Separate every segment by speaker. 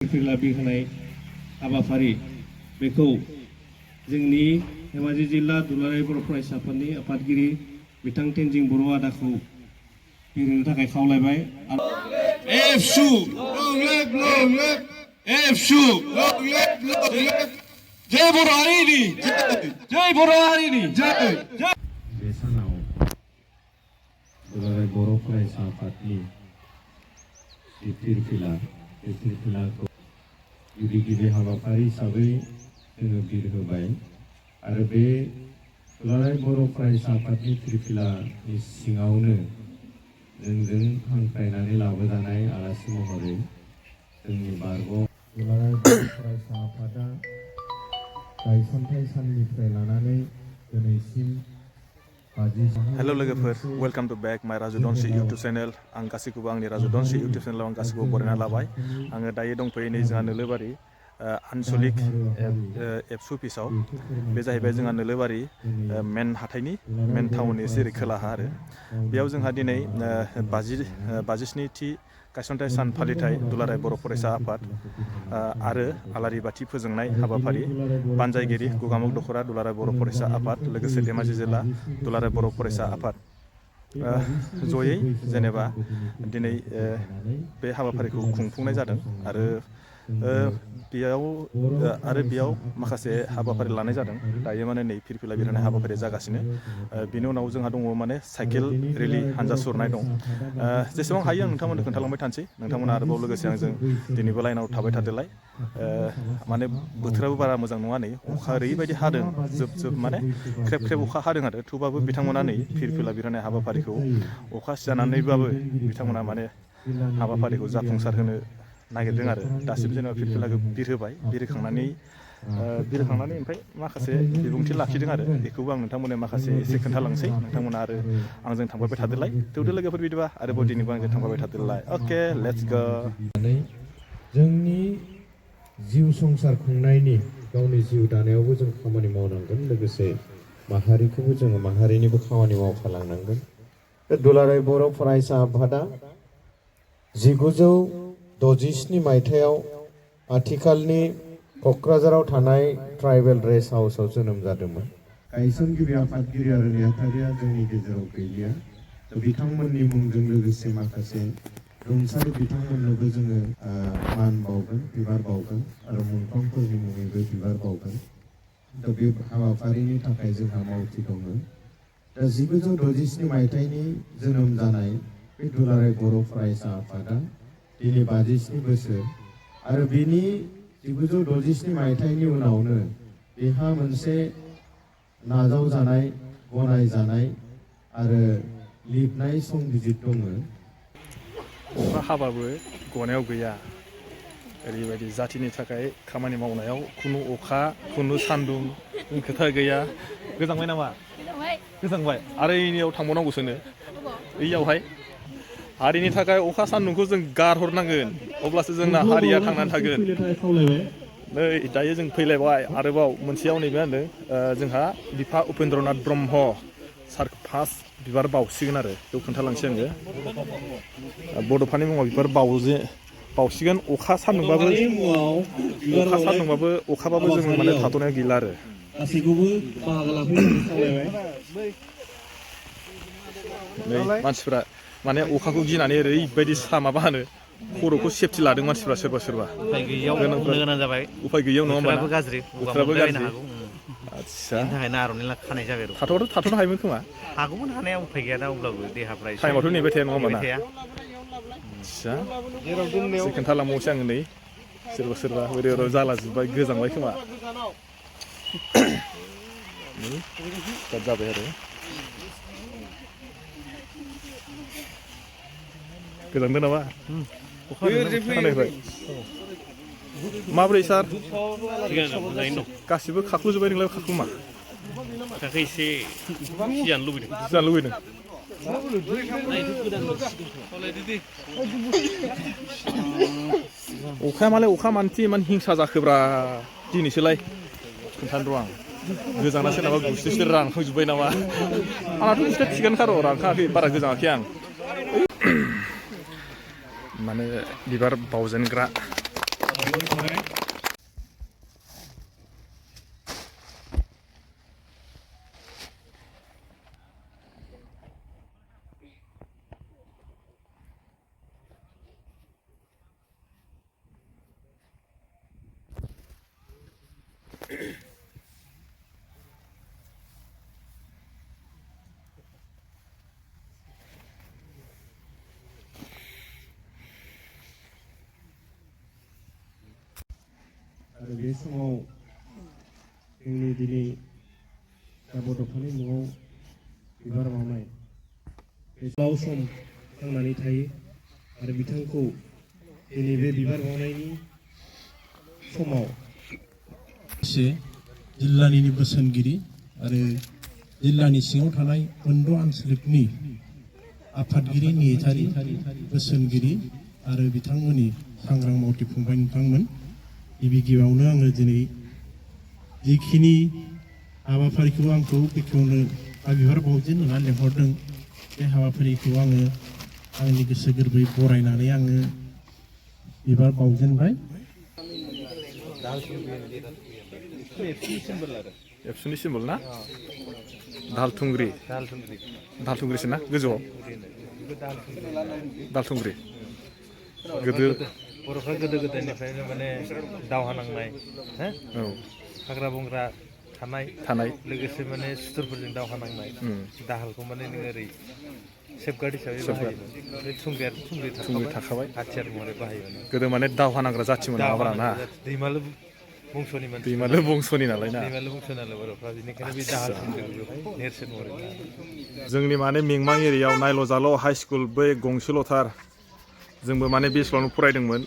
Speaker 1: फिरला बिरहोनाय हाबाफारि बेखौ जोंनि धेमाजि जिल्ला दुलाराय बर' फरायसा आफादनि आफादगिरि बिथां तेनजिं बर' आदाखौ बिरहोनो थाखाय खावलायबाय।
Speaker 2: यAbsu यAbsu जय बर' हारिनि जय बर' हारिनि जय।
Speaker 1: बे सानाव दुलाराय बर' फरायसा आफादनि फिरफिलाखौ गिबि हाबाफारि हिसाबै जोङो बिरहोबाय आरो बे दुलाराय बर' फरायसा आफादनि फिरफिलानि सिङावनो जोंजों हांख्रायनानै लाबोजानाय आलासि महरै जोंनि बारग' दुलाराय बर' फरायसा आफादा गायसनथाय साननिफ्राय लानानै दिनैसिम
Speaker 3: हेलो लोगोफोर, वेलकाम टू बैक माय राजु दनसि यूट्यूब चैनल। आं गासैखौबो आंनि राजु दनसि यूट्यूब चैनलाव आं गासैखौबो बरायना लाबाय। आङो दायो दंफैयो नै जोंहा नोलोबारि आनसलिक यAbsu अफिसाव। बे जाहैबाय जोंहा नोलोबारि मेन हाथाइनि मेन टाउननि एसे ओरै खोलाहा आरो बेयाव जोंहा दिनै 57थि गायसनथाय सान फालिथाय दुलाराय बर' फरायसा आफाद आरो आलारि बाथि फोजोंनाय हाबाफारि बानजायगिरि गगामुख दख'रा दुलाराय बर' फरायसा आफाद लोगोसे धेमाजि जिल्ला दुलाराय बर' फरायसा आफाद जयै जेनेबा दिनै बे हाबाफारिखौ खुंफुंनाय जादों आरो बेयाव माखासे हाबाफारि लानाय जादों। दायो माने नै फिरफिला बिरहोनाय हाबाफारिया जागासिनो। बिनि उनाव जोंहा दङ माने साइकेल रेलि हानजा सुरनाय दं। जेसेबां हायो आं नोंथांमोननो खोन्थालांबाय थानोसै। नोंथांमोना आरोबाव लोगोसे आंजों दिनैबो लाइनाव थाबाय थादोलाय। माने बोथोराबो बारा मोजां नङा नै, अखा ओरैबायदि हादों जोब माने ख्रेब ख्रेब अखा हादों आरो थेवबाबो बिथांमोना नै फिरफिला बिरहोनाय हाबाफारिखौ अखा सिजानानैबाबो बिथांमोना माने हाबाफारिखौ जाफुंसार होनो नागिरदों आरो दासिम जेनेबा फिरफिलाखौ बिरहोखांनानै ओमफ्राय माखासे बिबुंथि लाखिदों आरो बेखौबो आं नोंथांमोननो माखासे एसे खोन्थालांसै। नोंथांमोना आरो आंजों थांफाबाय थादोलाय। थौदो लोगोफोर बिदिबा आरोबाव दिनैबो आंजों थांफाबाय थादोलाय। अके, लेट्स गो।
Speaker 1: जोंनि जिउ संसार खुंनायनि गावनि जिउ दानायावबो जों खामानि मावनांगोन, लोगोसे माहारिखौबो जोङो माहारिनिबो खामानि मावफालांनांगोन। दुलाराय बर' फरायसा आफादा 1967 मायथाइयाव आथिखालनि क'क्राझाराव थानाय ट्राइबेल रेस्ट हाउसआव जोनोम जादोंमोन। गायसनगिरि आफादगिरि आरो नेहाथारिया जोंनि गेजेराव गैलिया। बिथांमोननि मुंजों लोगोसे माखासे रुंसारि बिथांमोननोबो जोङो मान बावगोन, बिबार बावगोन आरो मुंख्लंफोरनि मुङैबो बिबार बावगोन। दा बे हाबाफारिनि थाखाय जोंहा मावथि दङ। दा 1967 मायथाइनि जोनोम जानाय बे दुलाराय बर' फरायसा आफादा दिनै 57 बोसोर आरो बिनि 1967 मायथाइनि उनावनो बेहा मोनसे नाजावजानाय, गनायजानाय आरो लिरनाय संबिजिर दङ।
Speaker 3: अखा हाबाबो गनायाव गैया, ओरैबायदि जाथिनि थाखाय खामानि मावनायाव खुनु अखा खुनु सान्दुं खोथा गैया। गोजांबाय नामा? गोजांबाय आरो इनियाव थांबावनांगौसोनो बैयावहाय। हारिनि थाखाय अखा सान्दुंखौ जों गारहरनांगोन, अब्लासो जोंना हारिया थांनानै थागोन। नै दायो जों फैलायबाय आरोबाव मोनसेयाव नैबे होनदों जोंहा बिफा उपेन्द्रनाथ ब्रह्म सार फार्स्ट बिबार बावसिगोन आरो बेखौ खोन्थालांसै आङो। बड'फानि मुङाव बिबार बावसिगोन। अखा सान्दुंबाबो अखाबाबो जों माने थाथ'नाया गैला आरो
Speaker 1: गासैखौबो बाहागो लाफैनो खावलायबाय।
Speaker 3: नै मानसिफ्रा माने अखाखौ गिनानै ओरैबायदि माबा होनो खर'खौ सेफटि लादों मानसिफ्रा सोरबा
Speaker 4: उफाय गैयैयाव गोनां जाबाय।
Speaker 3: उफाय गैयैयाव नङा होमबा? बोथोराबो गाज्रि। आदसा
Speaker 4: बेनि थाखायनो आर'नाइ खानाय जाबाय आरो
Speaker 3: थाथ'नो हायोमोन खोमा।
Speaker 4: हागौमोन हानाया, उफाय गैया दा अब्लाबो देहाफ्रा एसे
Speaker 3: टाइमावथ' नेबाय थाया नङा होमबा ना?
Speaker 4: थाया।
Speaker 3: आदसा एसे खोन्थालांबावसै आङो नै सोरबा ओरै जाला जोब्बाय, गोजांबाय खोमा। जाबाय आरो गोजांदों नामा? माब्रै सार? गासिबो खाख्लुजोब्बाय नोंलाय खाख्लुमा?
Speaker 4: थाखाय एसे जानो लुबैदों।
Speaker 3: अखाया मालाय अखा मानसि इमान हिंसा जाखोब्रा दिनैसोलाय खोन्थानो र' आं। गोजांना सोरनाबा गुस्थिसो रानखांजोब्बाय नामा? आंनाथ' गुस्थिया थिगानोखा र', रानखाङाखै, बारा गोजाङाखै आं। माने बिबार बावजेनग्रा
Speaker 1: आरो बे समाव जोंनि दिनै बड'फानि मुङाव बिबार बावनाय बे गोलाव सम थांनानै थायो आरो बिथांखौ दिनै बे बिबार बावनायनि समाव जिल्लानि बोसोनगिरि आरो जिल्लानि सिङाव थानाय मोनद' आन्सलिकनि आफादगिरि नेहाथारि बोसोनगिरि आरो बिथांमोननि सांग्रां मावथि फंबाय नोंथांमोन गिबि गिबियावनो आङो दिनै जिखिनि हाबाफारिखौ आंखौ बेखेवनो बिबार बावजेन होनना लेंहरदों बे हाबाफारिखौ आङो आंनि गोसो गोरबोयै बरायनानै आङो बिबार बावजेनबाय
Speaker 3: एबसुनि सिम्बल ना दाहाल थुंग्रि दाहाल ना गोजौआव दाहाल थुंग्रि गोदो
Speaker 4: बर'फ्रा गोदो गोदायनिफ्रायनो माने दावहा नांनाय हो हाग्रा बंग्रा थानाय लोगोसे माने सुथुरफोरजों दावहा नांनाय दाहालखौ माने नों ओरै सेफगार्ड हिसाबै बाहायोमोन ओमफ्राय थुंग्रि थाखाबाय हाथियार महरै बाहायोमोन
Speaker 3: गोदो माने दावहा नांग्रा जाथिमोन नामाब्रा ना
Speaker 4: दैमालु बंस'नि मानसि
Speaker 3: दैमालु बंस'नि नालाय ना
Speaker 4: दैमालु बंस' नालाय बर'फ्रा बेनिखायनो बे दाहाल थुंग्रिखौ नेरसोन महरै
Speaker 3: जोंनि माने मिंमां एरियायाव नायल' जाल' हाइ स्कुल बै गंसेल'थार जोंबो माने बे स्कुलावनो फरायदोंमोन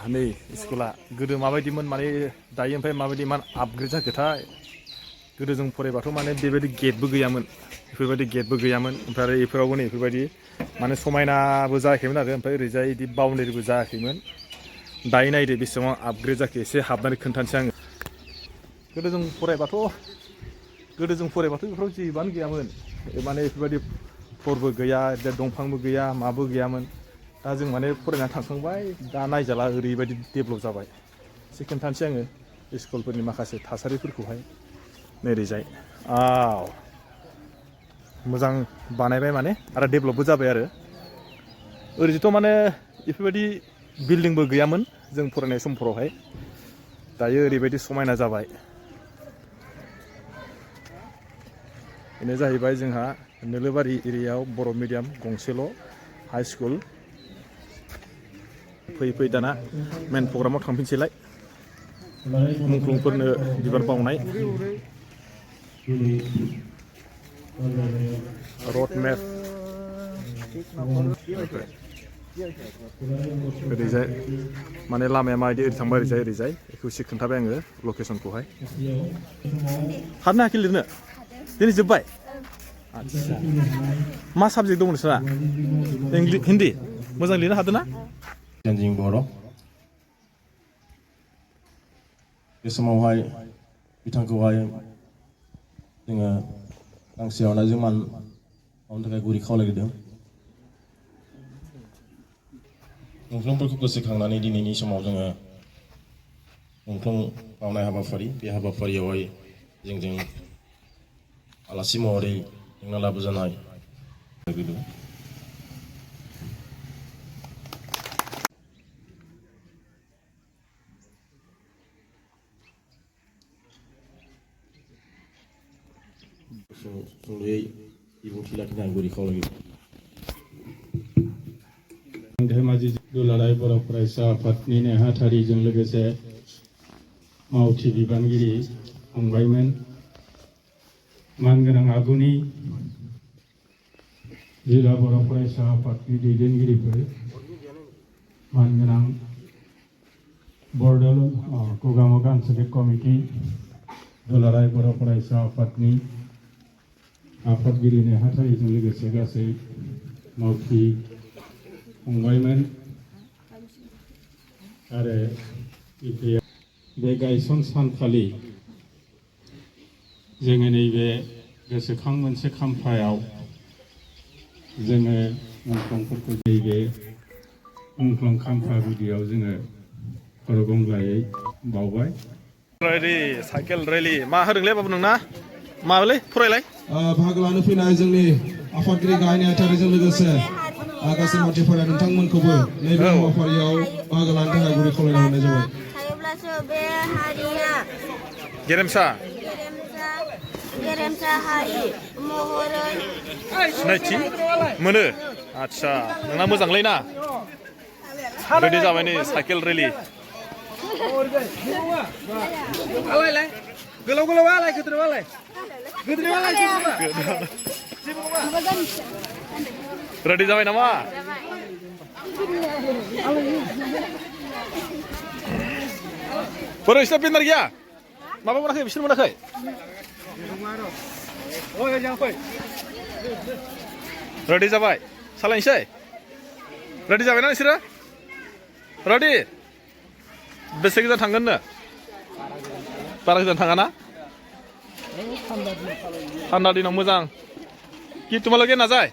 Speaker 3: नै स्कुला गोदो माबायदिमोन माने दायो ओमफ्राय माबायदि इमान आपग्रेड जाखोथाय गोदो जों फरायबाथ' माने बेबायदि गेटबो गैयामोन ओमफ्राय आरो बेफोरावबो नै बेफोरबायदि माने समायनाबो जायाखैमोन आरो ओमफ्राय ओरैजाय बिदि बाउन्डारिबो जायाखैमोन दायो नायदो बेसेबां आपग्रेड जाखो एसे हाबनानै खोन्थानोसै आङो गोदो जों फरायबाथ' बेफोराव जेबोआनो गैयामोन माने बेफोरबायदि फ्लरबो गैया दंफांबो गैया माबो गैयामोन दा जों माने फरायनानै थांखांबाय दा नायजाला ओरैबायदि डेभेलप जाबाय एसे खोन्थानोसै आङो स्कुलफोरनि माखासे थासारिफोरखौहाय नैरैजाय मोजां बानायबाय माने आरो डेभेलपबो जाबाय आरो ओरैजोंथ' माने बेफोरबायदि बिल्डिंबो गैयामोन जों फरायनाय समफोरावहाय दायो ओरैबायदि समायना जाबाय बेनो जाहैबाय जोंहा नोलोबारि एरियायाव बर' मिडियाम गंसेल' हाइ स्कुल फैयै दाना मेन प्रग्रामाव थांफिनसैलाय मुंख्लंफोरनो बिबार बावनाय रड मेप ओरैजाय माने लामाया माबायदि ओरै थांबा ओरैजाय बेखौ एसे खोन्थाबाय आङो लकेसनखौहाय हादनो हायाखै लिरनो दिनै जोब्बाय आदसा मा साबजेक्ट दं नोंसोरा हिन्दी मोजां लिरनो हादों ना
Speaker 1: जों बर' बे समावहाय बिथांखौहाय जोङो गांसे आर'नाइजों मान बावनो थाखाय गुरै खावलायदों मुंख्लंफोरखौ गोसोखांनानै दिनैनि समाव जोङो मुंख्लं बावनाय हाबाफारि बे हाबाफारियावहाय जोंजों आलासि महरै जोंना लाबोजानाय सुंद'यै बिबुंथि लाखिनो आं गुरै खावलायो
Speaker 5: धेमाजि दुलाराय बर' फरायसा आफादनि नेहाथारिजों लोगोसे मावथि बिबानगिरि फंबायमोन मानगोनां आगुनि जिल्ला बर' फरायसा आफादनि दैदेनगिरिफोर मानगोनां बरदल गगामुग आनसलिक कमिटि दुलाराय बर' फरायसा आफादनि आफादगिरि नेहाथारिजों लोगोसे गासै मावथि फंबायमोन आरो बे गायसन सानखालि जोङो नैबे गोसोखां मोनसे खाम्फायाव जोङो मुंख्लंफोरखौ नैबे मुंख्लं खाम्फा गुदियाव जोङो खर' गंग्लायै बावबाय
Speaker 3: रेडि साइकेल रेलि मा होदोंलै बाबु नोंना माबोलै फरायलाय
Speaker 6: बाहागो लानो फैनाय जोंनि आफादगिरि गाहाय नेहाथारिजों लोगोसे गासै मानसिफोरा नोंथांमोनखौबो नैबे हाबाफारियाव बाहागो लानो थाखाय गुरै खावलायना हरनाय जाबाय
Speaker 7: थायोब्लासो बे हारिया
Speaker 3: गेरेमसा
Speaker 7: गेरेमसा हारि महरै
Speaker 3: सिनायथि मोनो आदसा नोंना मोजांलै ना रेडि जाबाय नै साइकेल रेलि
Speaker 2: गोलाव गोलाव आलाय गोदोर आलाय
Speaker 3: रेडि जाबाय नामा बोरै बिसोर बेनार गैया माबा मोनाखै बिसोर मोनाखै रेडि जाबाय सालायनोसै रेडि जाबायना नोंसोरो रेडि बेसे गोजान थांगोननो बारा गोजान थाङा ना थान्दा दिनाव मोजां कि तुम्हालागे नाजाय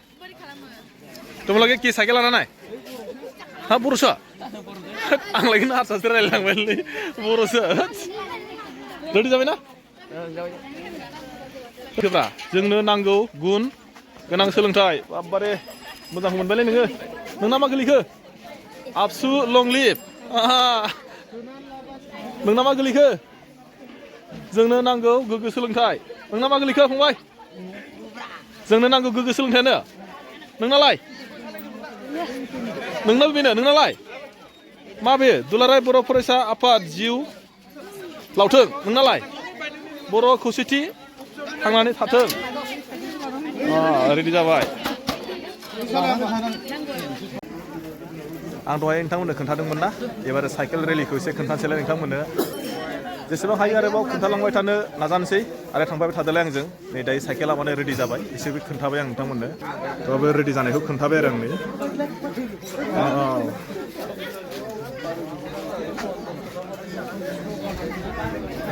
Speaker 3: तुम्हालागे कि साइकेल लाना नाय हा बर'सो आंलाय हारसासो रायलायलांबायलै बर'सो रेडि जाबायना जोंनो नांगौ गुन गोनां सोलोंथाइ बारे मोजांखौ मोनबायलै नोङो नोंना मा गोलैखो आबसु लं लिभ नोंना मा गोलैखो जोंनो नांगौ गोग्गो सोलोंथाइ नोंना मा गोलैखो फंबाय जोंनो नांगौ गोग्गो सोलोंथायानो नोंनालाय नोंनाबो बेनो नोंनालाय मा बे दुलाराय बर' फरायसा आफाद जिउ लावथों नोंनालाय बर' खौसेथि थांनानै थाथों रेडि जाबाय आं दहाय नोंथांमोननो खोन्थादोंमोन ना एबार साइकेल रेलिखौ एसे खोन्थानोसैलाय नोंथांमोननो जेसेबां हायो आरोबाव खोन्थालांबाय थानो नाजानोसै आरो थांबाय थादोलाय आंजों नै दायो साइकेला माने रेडि जाबाय एसेबो खोन्थाबाय आं नोंथांमोननो थ' बे रेडि जानायखौ खोन्थाबाय आरो आं नै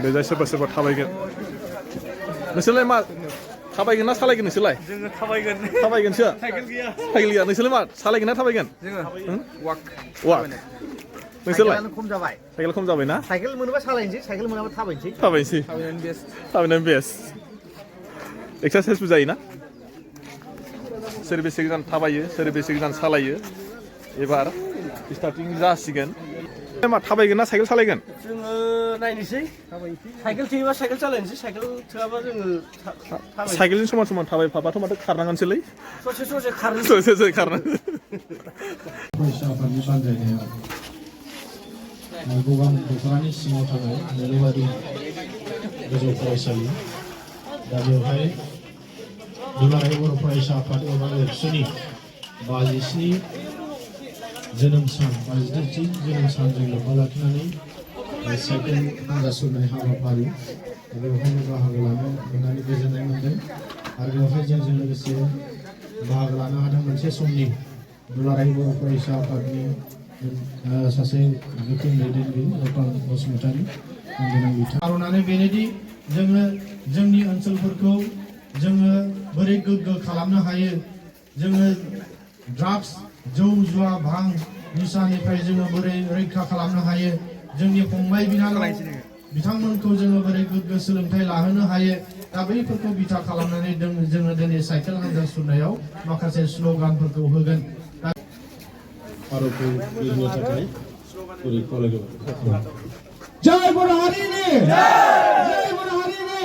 Speaker 3: बेजाय सोरबा सोरबा थाबायगोन नोंसोरलाय मा थाबायगोन ना सालायगोन नोंसोरलाय
Speaker 4: जोङो थाबायगोन
Speaker 3: थाबायगोनसो
Speaker 4: साइकेल गैया
Speaker 3: साइकेल गैया नोंसोरलाय मा सालायगोन ना थाबायगोन
Speaker 4: जोङो वाक
Speaker 3: नोंसोरलाय
Speaker 4: खम जाबाय
Speaker 3: साइकेल खम जाबाय ना
Speaker 4: साइकेल मोनोबा सालायनोसै साइकेल मोनाबा थाबायनोसै
Speaker 3: थाबायनोसै
Speaker 4: थाबायनानै बेस्ट
Speaker 3: थाबायनानै बेस्ट एक्सारसाइसबो जायोना सोर बेसे गोजान थाबायो सोर बेसे गोजान सालायो एबार स्टार्टिं जासिगोन मा थाबायगोन ना साइकेल सालायगोन
Speaker 4: जोङो नायनोसै साइकेल थोयोबा साइकेल सालायनोसै साइकेल थोआबा जोङो
Speaker 3: साइकेलजों समान समान थाबायफाबाथ' माथो खारनांगोनसोलै
Speaker 4: ससे खारनो
Speaker 3: ससे खारनांगोन
Speaker 5: फरायसा आफादनि बानजायनायाव गगाम दख'रानि सिङाव थानाय नोलोबारि गोजौ फरायसालि दा बेवहाय दुलाराय बर' फरायसा आफाद एबा एबसुनि 57 जोनोम सान 57थि जोनोम सानजों लोब्बा लाखिनानै साइकेल हानजा सुरनाय हाबाफारि बेवहायनो बाहागो लानो मोननानै गोजोननाय मोन्दों आरो बेवहाय जोंजों लोगोसे बाहागो लानो हादों मोनसे समनि दुलाराय बर' फरायसा आफादनि सासे गोख्रों दैदेनगिरि दख'र बसुमतारी गोनां बिथां खारनानो बेनोदि जोङो जोंनि ओनसोलफोरखौ जोङो बोरै गोग्गो खालामनो हायो जोङो ड्राग्स जौ जुवा भां निसानिफ्राय जोङो बोरै रैखा खालामनो हायो जोंनि फंबाय बिनानाव बिथांमोनखौ जोङो बोरै गोग्गो सोलोंथाइ लाहोनो हायो दा बैफोरखौ बिथा खालामनानै जोङो दिनै साइकेल हानजा सुरनायाव माखासे स्ल'गानफोरखौ होगोन भारतखौ गोजौआव थाखाय गुरै खावलायबाय जय बर' हारिनि जय बर' हारिनि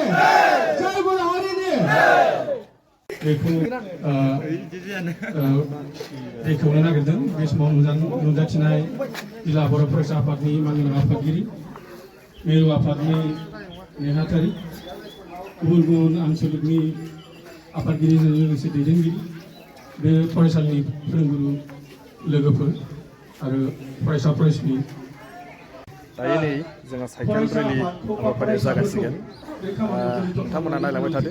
Speaker 5: जय बर' हारिनि बेखौ बेखेवनो नागिरदों बे समाव नुजाथिनाय जिल्ला बर' फरायसा आफादनि मानगोनां आफादगिरि मिरु आफादनि नेहाथारि गुबुन गुबुन आनसलिकनि आफादगिरिजों लोगोसे दैदेनगिरि बे फरायसालिनि फोरोंगुरु लोगोफोर आरो फरायसा फरायसुलि
Speaker 3: दायो नै जोंहा साइकेल रेलि हाबाफारिया जागासिगोन नोंथांमोना नायलांबाय थादो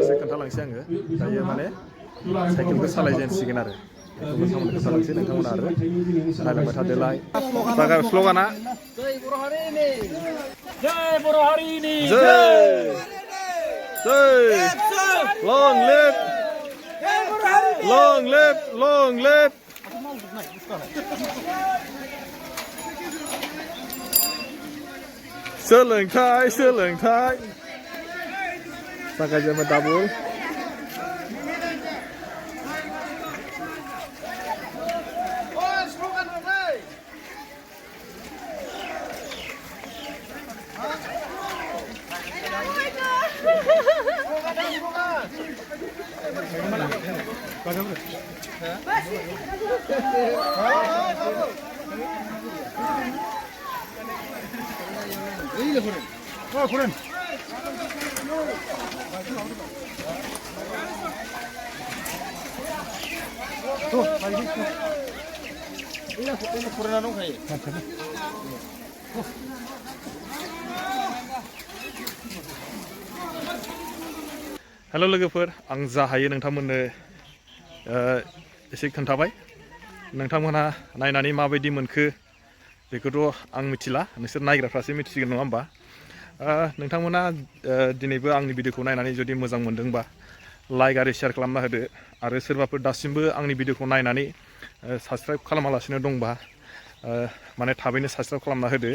Speaker 3: एसे खोन्थालांसै आङो दायो माने साइकेलखौ सालायजेनसिगोन आरो नोंथांमोननो खोन्थालांसै नोंथांमोना आरो नायलांबाय थादोलाय स्ल'गाना
Speaker 2: जय बर' हारिनि जय बर' हारिनि
Speaker 3: जय long live long live सोलोंथाइ जागायजेनबाय दाबुल हेल' लोगोफोर आं जा हायो नोंथांमोननो एसे खोन्थाबाय नोंथांमोनहा नायनानै माबायदि मोनखो बेखौथ' आं मिथिला नोंसोर नायग्राफ्रासो मिथिसिगोन नङा होमबा नोंथांमोना दिनैबो आंनि भिडिअखौ नायनानै जुदि मोजां मोनदोंबा लाइक आरो शेयार खालामना होदो आरो सोरबाफोर दासिमबो आंनि भिडिअखौ नायनानै साबस्क्राइब खालामालासिनो दंबा माने थाबैनो साबस्क्राइब खालामना होदो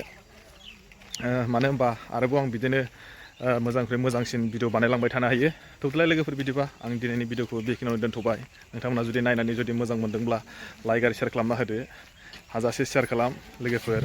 Speaker 3: मानो होनबा आरोबाव आं बिदिनो मोजांनिफ्राय मोजांसिन भिडिअ बानायलांबाय थानो हायो थौलाय लोगोफोर बिदिबा आं दिनैनि भिडिअखौ बेखिनियावनो दोनथ'बाय नोंथांमोना जुदि नायनानै जुदि मोजां मोनदोंब्ला लाइक आरो शेयार खालामना होदो हाजासे शेयार खालाम लोगोफोर